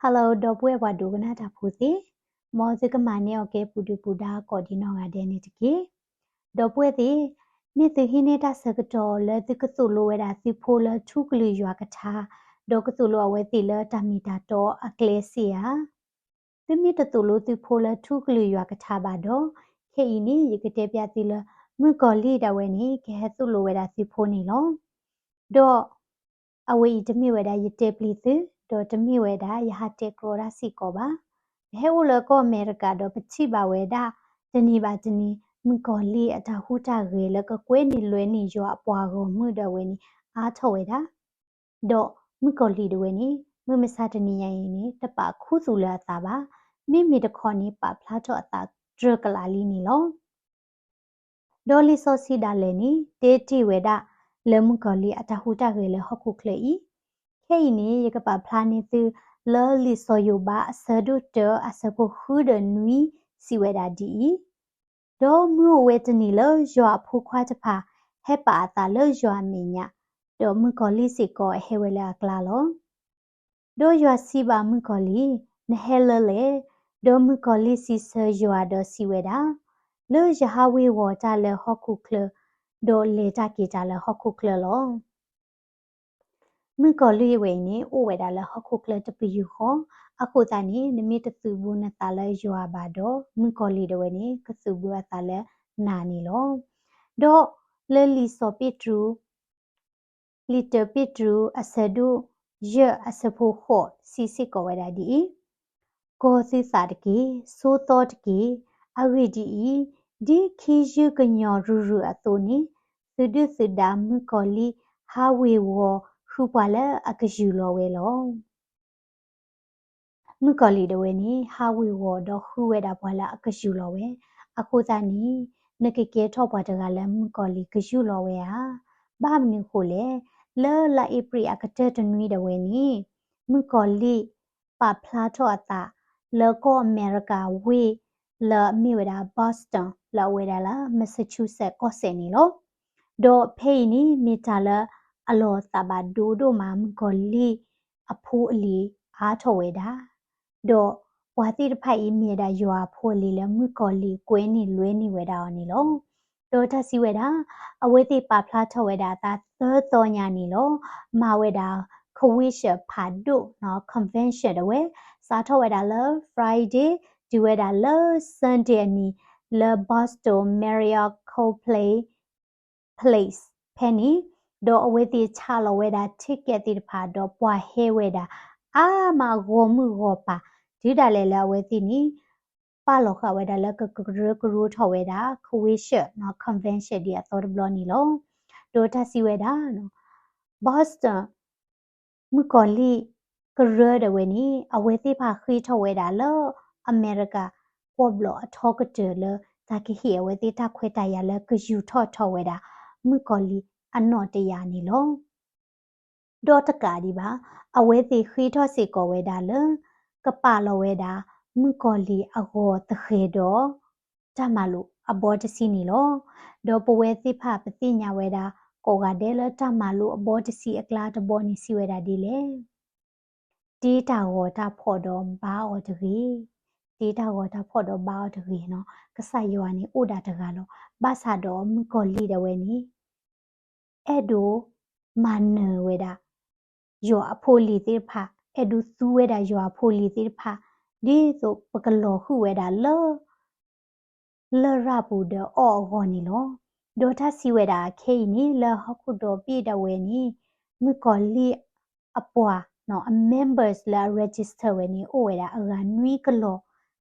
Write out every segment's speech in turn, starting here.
Hello ဒီပုၢ်ဝဲၢ်ပှၤဒိကနၣ်တၢ်ဖိသ့ၣ်, မ်သုကမၤန့ၢ်အီၤကဲပူၤဒုးပူၤဒါကိးဒံးနီၢ်ဂၤဒဲးန့ၣ်တက့ၢ်. ဒီပုၢ်ဝဲၢ်သ့ၣ်, မ့ၢ်သုဟံးန့ၢ်တၢ်ဆၢကတီၢ်လၢသုကသိၣ်လိဝဲဒၣ်သုဖိလၢထူကလုာ်ယွၤကထါ, ဒီးကသိၣ်လိအဝဲသ့ၣ်လၢတၢ်မ့ၢ်တၢ်တီအကျဲစ့ဧါ. သုမ့ၢ်တသိၣ်လိသုဖိလၢထူကလုာ်ယွၤကထါဘၣ်ဒီး, ခဲအံၤန့ၣ် ယကတဲပျးသုလၢ မုၣ်ကီၤလံၢ်ဒၣ်ဝဲန့ၣ် ကဟဲသိၣ်လိဝဲဒၣ်သုဖိန့ၣ်လီၤ. ဒီး အဝဲအံၤတမ့ၢ်ဝဲဒၣ်ယတဲပျံၤသု, ဒီးတမ့ၢ်ဝဲဒၣ်ယဟးတဲကြီတၢ်စ့ၢ်ကီးဘၣ်. ပဟဲအိၣ်လၢကီၢ်အမဲရကၤဒီးပထံၣ်ဘၣ်ဝဲဒၣ် တနံၤဘၣ်တနံၤ မုၣ်ကီၤလံၢ်အတၢ်ဟူးတၢ်ဂဲၤလၢကကွဲန့ၢ်လွဲန့ၢ်ယွၤအပှၤဂီၢ်မုၢ်ဒၣ်ဝဲန့ၣ် အါထီၣ်ဝဲဒၣ် ဒီးမုၣ်ကီၤလံၢ်ဒၣ်ဝဲန့ၣ် မုၢ်မဆါတနံၤညါအံၤန့ၣ် တပာ်ခူသူၣ်လၢအသးဘၣ်. မ့မ့ၢ်တခီန့ၣ် ပာ်ဖျါထီၣ်အသးတြၢၤကလာ်လံန့ၣ်လီၤ. ဒီးလံာ်စီဆှံဒၣ်လဲာ်န့ၣ် တဲတ့ၢ်ဝဲဒၣ် လၢမုၣ်ကီၤလံၢ်အတၢ်ဟူးတၢ်ဂဲၤလၢဟီၣ်ခိၣ်ချၢအံၤ. ခဲအံၤန့ၣ် ယကပာ်ဖျါန့ၢ်သု လၢလံာ်စီၤယိၤဘးအဆၢဒိၣ်တၢအဆၢဖိဃုဒီးနွံ စံးဝဲဒၣ်ဒ်အံၤ, ဒီးမုၢ်အိၣ်ဝဲတနံၤလၢယွၤအဖိခွါတဖၣ် ဟဲပာ်အသးလၢယွၤအမဲာ်ညါ, ဒီးမုၣ်ကီၤလံၢ်စ့ၢ်ကီးဟဲဝဲလၢအကျါလီၤ. ဒီးယွၤစံးဘၣ်မုၣ်ကီၤလံၢ်, နဟဲလၢလဲၣ်. ဒီးမုၣ်ကီၤလံၢ်စံးဆၢယွၤဒီးစံးဝဲဒၣ်, လၢယဟးဝ့ၤဝီၤတၢ်လၢဟီၣ်ခိၣ်ချၢ, ဒီးလဲၤတၢ်က့ၤတၢ်လၢဟီၣ်ခိၣ်ချၢလီၤ. မုၣ်ကီၤလံၢ်ဝဲအံၤန့ၣ် အိၣ်ဝဲဒၣ်လၢဟီၣ်ခိၣ်ချၢတပယူာ်ဃီ, အဃိသတးန့ၣ် နမ့ၢ်တသုးဘူးနသးလၢယွၤဘၣ်ဒီး မုၣ်ကီၤလံၢ်ဒၣ်ဝဲန့ၣ် ကသုးဘူးအသးလၢနၤန့ၣ်လီၤ. ဒီးလၢလံာ်စီၤပ့းတရူး လံာ်တၢပ့းတရူး အဆၢဒိၣ်ယဲၢ် အဆၢဖိဃိး စံးစ့ၢ်ကီးဝဲဒၣ်ဒ်အံၤ, ကီၤသုသးတက့ၢ်, ဆိသီတက့ၢ်. အဂ့ၢ်ဒ်အံၤ, ဒ်ခံယုၢ်ကညီၤရုၢ်ရုၢ်အသိးန့ၣ်, သုဒုၣ်သုဒါမုၣ်ကီၤလံၢ် ဟးဝ့ၤဝီၤဃုပှၤလၢအကယူၢ်လီၤဝဲလီၤ. မုၣ်ကီၤလံၢ်ဒၣ်ဝဲန့ၣ် ဟးဝ့ၤဝီၤဒီးဃုဝဲဒၣ်ပှၤလၢအကယူၢ်လီၤဝဲ. အဃိသတးန့ၣ် နကကဲထီၣ်ပှၤတဂၤလၢမုၣ်ကီၤလံၢ်ကယူၢ်လီၤဝဲဧါ. ဘၣ်မနုၤဃိလဲၣ်, လၢလါအ့ဖြ့ၣ်အကတၢၢ်တနွံဒၣ်ဝဲန့ၣ် မုၣ်ကီၤလံၢ်ပာ်ဖျါထီၣ်အသး လၢကီၢ်အမဲရကၤဝ့ၢ်လၢအမ့ၢ်ဝဲဒၣ် Boston လၢအဝဲဒၣ်လၢ Massachusetts ကီၢ်စဲၣ်န့ၣ်လီၤ. ဒီးဖဲအံၤန့ၣ် မ့ၢ်တၢ်လၢအလီၤသးဘၣ်ဒိဒိၣ်မး မုၣ်ကီၤလံၢ်အဖိအလံၤအါထီၣ်ဝဲဒၣ်, ဒီးပှၤသ့ၣ်တဖၣ်အံၤမ့ၢ်ဝဲဒၣ်ယွၤအဖိအလံၤလၢမုၣ်ကီၤလံၢ်ကွဲန့ၢ်လွဲန့ၢ်ဝဲဒၣ်အီၤန့ၣ်လီၤ. ဒီးတၢ်စံးဝဲဒၣ်, အဝဲသ့ၣ်ပာ်ဖျါထီၣ်ဝဲဒၣ်အသးသၢသီညါန့ၣ်လီၤ. မၤဝဲဒၣ် ကဝ့ၢ်ၡၢၣ်ဖးဒိၣ် convention ဒၣ်ဝဲ, စးထီၣ်ဝဲဒၣ်လၢ Friday တုၤဝဲဒၣ်လၢ Sunday အနံၤ လၢ Boston Marriott Coldplay Place ဖဲန့ၣ်, ဒီးအဝဲသ့ၣ်ဆးလီၤဝဲဒၣ် ticket သ့ၣ်တဖၣ် ဒီးပှၤဟဲဝဲဒၣ် အါမးဂီၢ်မုၢ်ဂီၢ်ပၤ, တုၤဒၣ်လဲာ်လၢအဝဲသ့ၣ်န့ၣ် ပာ်လီၤဃာ်ဝဲဒၣ်လၢကကရၢကရိထီၣ်ဝဲဒၣ် ကဝ့ၢ်ၡၢၣ် convention ဒ်အသီတဘျီန့ၣ်လီၤ. ဒီးတၢ်စံးဝဲဒၣ် Boston မုၣ်ကီၤလံၢ်ကရၢဒၣ်ဝဲန့ၣ် အဝဲသ့ၣ်တဖၣ်ဃ့ထီၣ်ဝဲဒၣ်လၢအမဲရကၤ ကွီၢ်ဘျီၣ်အထီကတၢၢ်လၢ တၢ်ကဟ့ၣ်အဝဲသ့ၣ်တၢ်ခွဲးတၢ်ယာ်လၢကယူၤထီၣ်ထီၣ်ဝဲဒၣ် မုၣ်ကီၤလံၢ်အနီၣ်တယာ်န့ၣ်လီၤ. ဒီးတကးဒံးဘၣ်, အဝဲသ့ၣ်ဃ့ထီၣ်စ့ၢ်ကီးဝဲဒၣ်လၢ ကပာ်လီၤဝဲဒၣ် မုၣ်ကီၤလံၢ်အဂီၤသဃဲၤဒီး တၢ်မၤလိာ်အဘီတဆံန့ၣ်လီၤ. ဒီးပဝဲသ့ၣ်တဖၣ်ပသ့ၣ်ညါဝဲဒၣ် ကိးဂၤဒဲးလၢတၢ်မၤလိာ်အဘီတဆံအကျါတဘီန့ၣ်စံးဝဲဒၣ်ဒ်လဲၣ်, တ့တၢ်ဂီၤတၢ်ဖီၣ်ဒီးဘါအီၤတဂ့ၤ, တ့တၢ်ဂီၤတၢ်ဖီၣ်ဒီးဘါအီၤတဂ့ၤနီၤ. ကစၢ်ယွၤန့ၣ်အိၣ်ဒၣ်တဂၤလီၤ. ဘၣ်ဆၣ်ဒီးမုၣ်ကီၤလံၢ်ဒၣ်ဝဲန့ၣ် အဲၣ်ဒိးမၤနၢၤဝဲဒၣ် ယွၤအဖိအလံၤသ့ၣ်တဖၣ်, အဲၣ်ဒိးသူဝဲဒၣ်ယွၤအဖိအလံၤသ့ၣ်တဖၣ်, ဒ်သိးပကလီၤဃုာ်ဝဲဒၣ်လၢ လရာ်ပူၤဒီးအီၤအဂီၢ်န့ၣ်လီၤ. ဒီးတၢ်စံးဝဲဒၣ်ခဲအံၤန့ၣ် လၢဟီၣ်ခိၣ်ဒီဘ့ၣ်ဒၣ်ဝဲန့ၣ် မုၣ်ကီၤလံၢ်အပှၤနီၤ အ members လၢအ register ဝဲန့ၣ် အိၣ်ဝဲဒၣ်အဂၤနွံကလီၤ,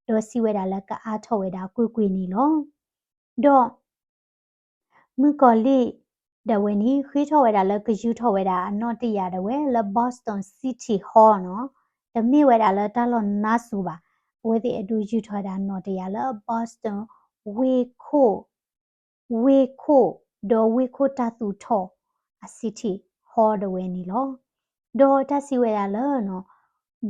ဒီးစံးဝဲဒၣ်လၢကအါထီၣ်ဝဲဒၣ်ကွ့ၢ်ကွ့ၢ်န့ၣ်လီၤ. ဒီး မုၣ်ကီၤလံၢ်ဒၣ်ဝဲန့ၣ် ဃ့ထီၣ်ဝဲဒၣ်လၢကယူၤထီၣ်ဝဲဒၣ်အနီၣ်တယာ်ဒၣ်ဝဲလၢ Boston City Hall နီၤ, တမ့ၢ်ဝဲဒၣ်လၢတၢ်လီၢ်နါစိၤဘၣ်. အဝဲသ့ၣ်အဲၣ်ဒိးယူၤထီၣ်ဝဲဒၣ်နီၣ်တယာ်လၢ Boston ဝ့ၢ်ခိၣ် ဝ့ၢ်ခိၣ် ဒီးဝ့ၢ်ခိၣ်တၢ်သူၣ်ထီၣ်အ City Hall ဒၣ်ဝဲန့ၣ်လီၤ. ဒီးတၢ်စံးဝဲဒၣ်လၢ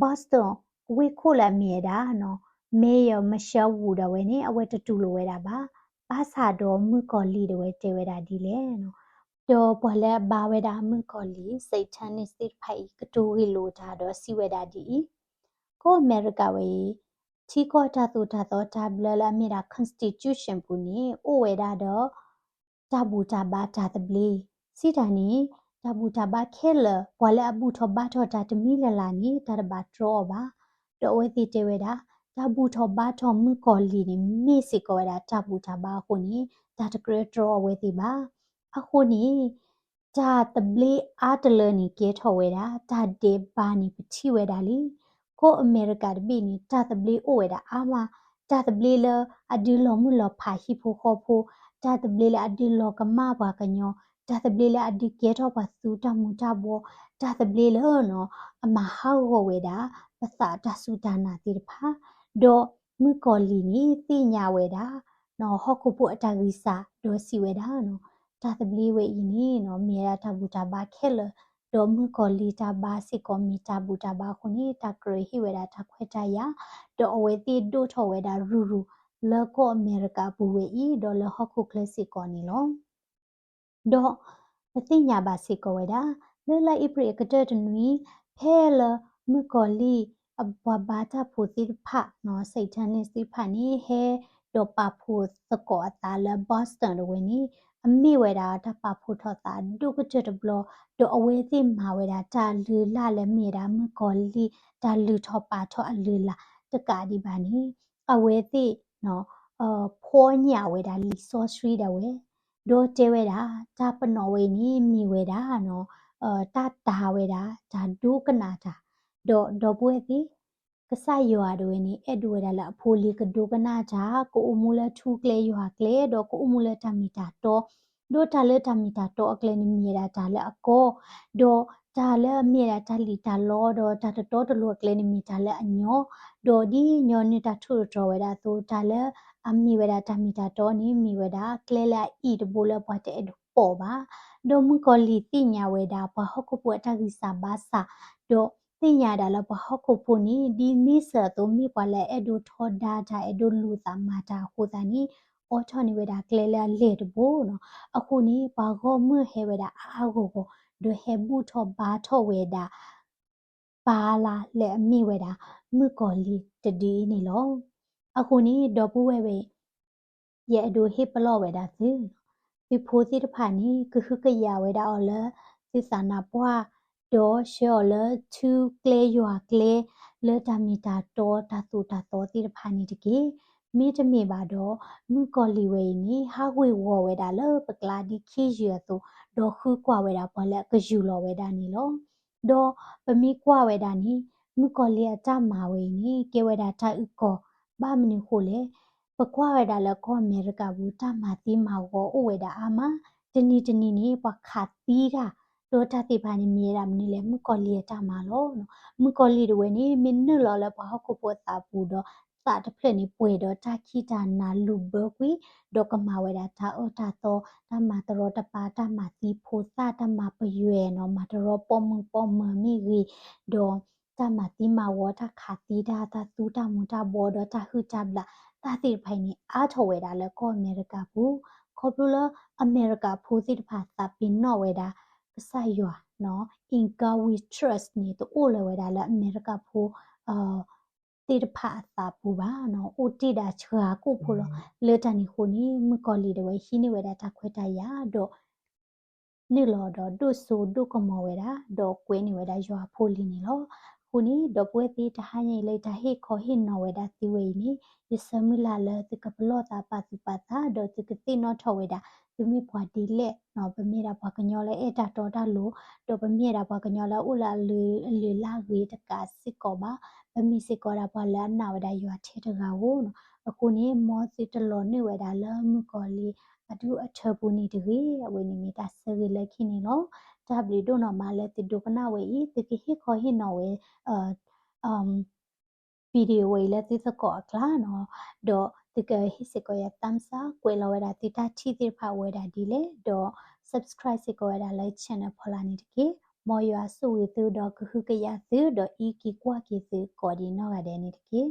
Boston ဝ့ၢ်ခိၣ်လၢအမ့ၢ်ဝဲဒၣ် Mayor Michelle Wu ဒၣ်ဝဲန့ၣ် အဝဲတတူၢ်လိာ်ဝဲဒၣ်ဘၣ်. ဘၣ်ဆၣ်ဒီးမုၣ်ကီၤလံၢ်ဒၣ်ဝဲတဲဝဲဒၣ်ဒ်လဲၣ်, ဒီးပှၤလၢအဘါဝဲဒၣ်မုၣ်ကီၤလံၢ် Satanist သ့ၣ်တဖၣ်အံၤ ကတိၤဂ့ၢ်လိာ်တၢ်ဒီးစံးဝဲဒၣ်ဒ်အံၤ, ကီ ကီၢ်အမဲရကၤဝဲအံၤ ထံကီၢ်တၢ်သိၣ်တၢ်သီတၢ်ဘျၢလၢအမ့ၢ်ဒၣ် constitution ပူၤန့ၣ် အိၣ်ဝဲဒၣ်ဒီး တၢ်ဘူၣ်တၢ်ဘါတၢ်သဘျ့, စံးတၢ်န့ၣ် တၢ်ဘူၣ်တၢ်ဘါခဲလၢာ် ပှၤလၢအဘူၣ်ထီၣ်ဘါထီၣ်တၢ်တမံၤလၢ်လၢ်န့ၣ် တၢ်တဘၣ်တြီအီၤဘၣ်. ဒီးအဝဲသ့ၣ်တဲဝဲဒၣ် တၢ်ဘူၣ်ထီၣ်ဘါထီၣ်မုၣ်ကီၤလံၢ်န့ၣ် မ့ၢ်စ့ၢ်ကီးဝဲဒၣ်တၢ်ဘူၣ်တၢ်ဘါအဃိန့ၣ် တၢ်တကြၢးတြီအီၤဝဲသ့ၣ်ဘၣ်. အဃိန့ၣ် တၢ်သဘျ့အါတလၢန့ၣ်ကဲထီၣ်ဝဲဒၣ် တၢ်ဒဲးဘးန့ၣ်ပထံၣ်ဝဲဒၣ်လံ. ကီၢ်အမဲရကၤတဘ့ၣ်န့ၣ် တၢ်သဘျ့အိၣ်ဝဲဒၣ်အါမး, တၢ်သဘျ့လၢအဒုးလီၤမုၢ်လီၤဖးဟံၣ်ဖိဃီဖိ, တၢ်သဘျ့လၢအဒုးလီၤကမၣ်ပှၤကညီ, တၢ်သဘျ့လၢအဒုးကဲထီၣ်ပှၤသူတၢ်မူၤတၢ်ဘှီ, တၢ်သဘျ့လၢ အမၤဟးဂီၤဝဲဒၣ် ပသးတၢ်စူၢ်တၢ်နာ်သ့ၣ်တဖၣ်, ဒီးမုၣ်ကီၤလံၢ်န့ၣ်သ့ၣ်ညါဝဲဒၣ် ဟီၣ်ခိၣ်ဖိအတၢ်ဂံၢ်စၢ် ဒီးစံးဝဲဒၣ် တၢ်သဘျ့ဝဲအံၤန့ၣ် မ့ၢ်ဝဲဒၣ်တၢ်ဘူၣ်တၢ်ဘါခဲလၢာ်, ဒီးမုၣ်ကီၤလံၢ်တၢ်ဘါစ့ၢ်ကီးမ့ၢ်တၢ်ဘူၣ်တၢ်ဘါအဃိန့ၣ် တၢ်ကြၢးဟ့ၣ်ဝဲဒၣ်တၢ်ခွဲးတၢ်ယာ်, ဒီးအဝဲသ့ၣ်ဒိၣ်ထီၣ်ဝဲဒၣ်ရူၤရူၤ လၢကီၢ်အမဲရကၤအပူၤဝဲအံၤ ဒီးလၢဟီၣ်ခိၣ်ချၢစ့ၢ်ကီးန့ၣ်လီၤ. ဒီးပသ့ၣ်ညါဘၣ်စ့ၢ်ကီးဝဲဒၣ် လၢလါအ့ဖြ့ၣ်အကတၢၢ်တနွံ ဖဲလၢမုၣ်ကီၤလံၢ်အပှၤဘါတၢ်ဖိသ့ၣ်တဖၣ် Satanist သ့ၣ်တဖၣ်န့ၣ် ဟဲဒီးပာ်ဖှိၣ်သကိးအသးလၢ Boston တဝဲန့ၣ် အမ့ၢ်ဝဲဒၣ်တၢ်ပာ်ဖှိၣ်ထီၣ်သးဒိၣ်ကတၢၢ်တဘျီ, ဒီးအဝဲသ့ၣ်မၤဝဲဒၣ်တၢ်လုၢ်လၢ်လၢမ့ၢ်ဝဲဒၣ်မုၣ်ကီၤလံၢ် တၢ်လုၢ်ထီၣ်ပာ်ထီၣ်အလုၢ်အလၢ်တကးဒံးဘၣ်န့ၣ် အဝဲသ့ၣ် ဖီညၣ်ဝဲဒၣ်လံာ်စီဆှံဒၣ်ဝဲ, ဒီးတဲဝဲဒၣ် တၢ်ပနီၣ်ဝဲအံၤန့ၣ် မ့ၢ်ဝဲဒၣ် တၢ်တာ်ဝဲဒၣ် တၢ်ဒိကနၣ်တၢ်, ဒီးဒီပုၢ်ဝဲၢ်သ့ၣ် ကစၢ်ယွၤဒၣ်ဝဲန့ၣ် အဲၣ်ဒိးဝဲဒၣ်လၢအဖိလံၤကဒိကနၣ်တၢ်, ကအိၣ်မူလၢထူကျဲယွၤကျဲ, ဒီးကအိၣ်မူလၢတၢ်မ့ၢ်တၢ်တီ, ဒီးတၢ်လၢတၢ်မ့ၢ်တၢ်တီအကျဲန့ၣ်မ့ၢ်ဝဲဒၣ်တၢ်လၢအကီ, ဒီးတၢ်လၢအမ့ၢ်ဝဲဒၣ်တၢ်လံၣ်တၢ်လီ, ဒီးတၢ်တတီတလိၤအကျဲန့ၣ်မ့ၢ်တၢ်လၢအညီ, ဒီးဒ်ညီနုၢ်တၢ်ထိၣ်သတြီၤဝဲဒၣ်အသိး တၢ်လၢအမ့ၢ်ဝဲဒၣ်တၢ်မ့ၢ်တၢ်တီန့ၣ် မ့ၢ်ဝဲဒၣ်ကျဲလၢအအံၣ်တဘိလၢပှၤတအဲၣ်ဒိးပိာ်ဘၣ်. ဒီးမုၣ်ကီၤလံၢ်သ့ၣ်ညါဝဲဒၣ် ပှၤဟီၣ်ခိၣ်ဖိအတၢ်ဂံၢ်စၢ်ဘါစၢ်, ဒီးသ့ၣ်ညါဒၣ်လၢပှၤဟီၣ်ခိၣ်ဖိန့ၣ် ဒ်န့ဆၢၣ်အသိး မ့ၢ်ပှၤလၢအအဲၣ်ဒိးထီဒါတၢ် အဲၣ်ဒိးလူၤသးမၤတၢ်အဃိသတးန့ၣ် အိးထီၣ်န့ၢ်ဝဲဒၣ်ကျဲလၢအလဲၢ်တဘိနီၤ. အဃိန့ၣ် ပှၤဂီၢ်မုၢ်ဟဲဝဲဒၣ်အါအါဂီၢ်ဂီၢ် ဒီးဟဲဘူၣ်ထီၣ်ဘါထီၣ်ဝဲဒၣ် ပၢ်လၢအမ့ၢ်ဝဲဒၣ် မုၣ်ကီၤလံၢ်တဒုအံၤန့ၣ်လီၤ. အဃိန့ၣ် ဒီပုၢ်ဝဲၢ်ဝဲ ယအဲၣ်ဒိးဟ့ၣ်ပလီၢ်ဝဲဒၣ်သု, သုဖိသ့ၣ်တဖၣ်န့ၣ် ကဟုကယာ်ဝဲဒၣ်အီၤလၢ သုသးနါပှၢ်, ဒီးဆှၢအီၤလၢထူကျဲယွၤကျဲ လၢတၢ်မ့ၢ်တၢ်တီ တၢ်သိၣ်တၢ်သီသ့ၣ်တဖၣ်န့ၣ်တက့ၢ်. မ့တမ့ၢ်ဘၣ်ဒီး မုၣ်ကီၤလံၢ်ဝဲအံၤန့ၣ် ဟးဝ့ၤဝီၤဝဲဒၣ်လၢပကျါဒ်ခ့ယုၢ်အသိး, ဒီးဃုကွၢ်ဝဲဒၣ်ပှၤလၢအကယူၢ်လီၤဝဲဒၣ်န့ၣ်လီၤ. ဒီးပမ့ၢ်ကွၢ်ဝဲဒၣ်န့ၣ် မုၣ်ကီၤလံၢ်အတၢ်မၤဝဲအံၤန့ၣ် ကဲဝဲဒၣ်တၢ်အုၣ်ကီၤ, ဘၣ်မနုၤအဃိလဲၣ်, ပကွၢ်ဝဲဒၣ်လၢကီၢ်အမဲရကၤပူၤ တၢ်မၤသံမၤဝီအိၣ်ဝဲဒၣ်အါမး, တနံၤတနံၤန့ၣ် ပှၤခးသံတၢ်, ဒီးတၢ်သ့ၣ်တဖၣ်န့ၣ် မ့ၢ်ဝဲဒၣ်မနုၤလဲၣ်, မုၣ်ကီၤလံၢ်အတၢ်မၤလီၤ. မုၣ်ကီၤလံၢ်တဝဲန့ၣ် မ့ၢ်နုာ်လီၤလၢပှၤဟီၣ်ခိၣ်ဖိအသးပူၤဒီး သးတဖျၢၣ်န့ၣ်ပှဲၤဒီးတၢ်ခံးတၢ်နၤလူၤဘၢကွံာ်, ဒီးကမၤဝဲဒၣ်တၢ်အၢတၢ်သီ, တၢ်မၤတရီတပါ, တၢ်မၤသံဖိသၣ်, တၢ်မၤပယွဲနီၤ, မၤတရီပိာ်မုၣ်ပိာ်မၢၤမ့ၢ်ဂ့ၤ, ဒီးတၢ်မၤသံမၤဝီ, တၢ်ခးသံတၢ်, တၢ်သူတၢ်မူၤတၢ်ဘှီဒီးတၢ်ဟုၣ်တၢ်ဘျၣ်, တၢ်သ့ၣ်တဖၣ်အံၤန့ၣ် အါထီၣ်ဝဲဒၣ်လၢကီၢ်အမဲရကၤပူၤ, ခီဖျိလၢအမဲရကၤဖိသ့ၣ်တဖၣ်သးပ့ၤနီၣ်ဝဲဒၣ် ကစၢ်ယွၤနီၤ, In God We Trust န့ၣ် တအိၣ်လၢၤဝဲဒၣ်လၢအမဲရကၤဖိ သ့ၣ်တဖၣ်အသးပူၤဘၣ်နီၤ, အိၣ်တ့ၢ်ဒၣ်စှၤကိၣ်ဖိလီၤ. လၢတၢ်န့ၣ်အဃိန့ၣ် မုၣ်ကီၤလံၢ်ဒၣ်ဝဲဟံးန့ၢ်ဝဲဒၣ်တၢ်ခွဲးတၢ်ယာ်ဒီး နုာ်လီၤဒီးဒိၣ်စိဒိၣ်ကမီၤဝဲဒၣ် ဒီးကွဲးန့ၢ်ဝဲဒၣ်ယွၤအဖိလံၤန့ၣ်လီၤ. အဃိန့ၣ် ဒီပုၢ်ဝဲၢ်သ့ၣ် တဟါညါအံၤလၢယတၢ်ဟ့ၣ်ခီဟ့ၣ်နီၤဝဲဒၣ်သုဝဲအံၤန့ၣ် ယဆၢမုၢ်လၢ်လၢသုကပလီၢ်သးပာ်သူၣ်ပာ်သး ဒီးသုကသ့ၣ်နီၣ်ထီၣ်ဝဲဒၣ် သုမ့ၢ်ပှၤဒ်လဲၣ်နီၤ, ပမ့ၢ်ဒၣ်ပှၤကညီလၢအဲၣ်တၢ်တီတၢ်လိၤ, ဒီးပမ့ၢ်ဒၣ်ပှၤကညီလၢအအိၣ်လၢအလုၢ်အလၢ်ဂ့ၤတကးစ့ၢ်ကီးဘၣ်, ပမ့ၢ်စ့ၢ်ကီးဒၣ်ပှၤလၢအနာ်ဝဲဒၣ်ယွၤထဲတဂၤဧိၤနီၤ. အဃိန့ၣ် မ်သုတလီၤနုာ်ဝဲဒၣ်လၢမုၣ်ကီၤလံၢ်အဒူအထၢပူၤန့ၣ်တဂ့ၤ, အဝဲန့ၣ်မ့ၢ်တၢ်ဆၢဂ့ၤလၢခံန့ၣ်လီၤ. တၢ်ဘျုးဒိၣ်နီၢ်မးလၢသုဒိကနၣ်ဝဲအံၤ, သုကဟ့ၣ်ခီဟ့ၣ်နီၤဝဲ video ဝဲအံၤလၢသုသကိးအကျါနီၤ, ဒီးသုကဟ့ၣ်စ့ၢ်ကီးယၤ thumbs up, ကွဲးလီၤဝဲဒၣ်သုတၢ်ထံၣ်သ့ၣ်တဖၣ်အိၣ်ဝဲဒၣ်ဒ်လဲၣ်, ဒီး subscribe စ့ၢ်ကီးဝဲဒၣ်လၢ channel ဖီလာ်န့ၣ်တက့ၢ်. မ်ယွၤဆိၣ်ဂ့ၤသုဒီးကဟုကယာ်သု ဒီးအံးက့ၤကွၢ်က့ၤသုကိးဒံးနီၢ်ဂၤဒဲးန့ၣ်တက့ၢ်.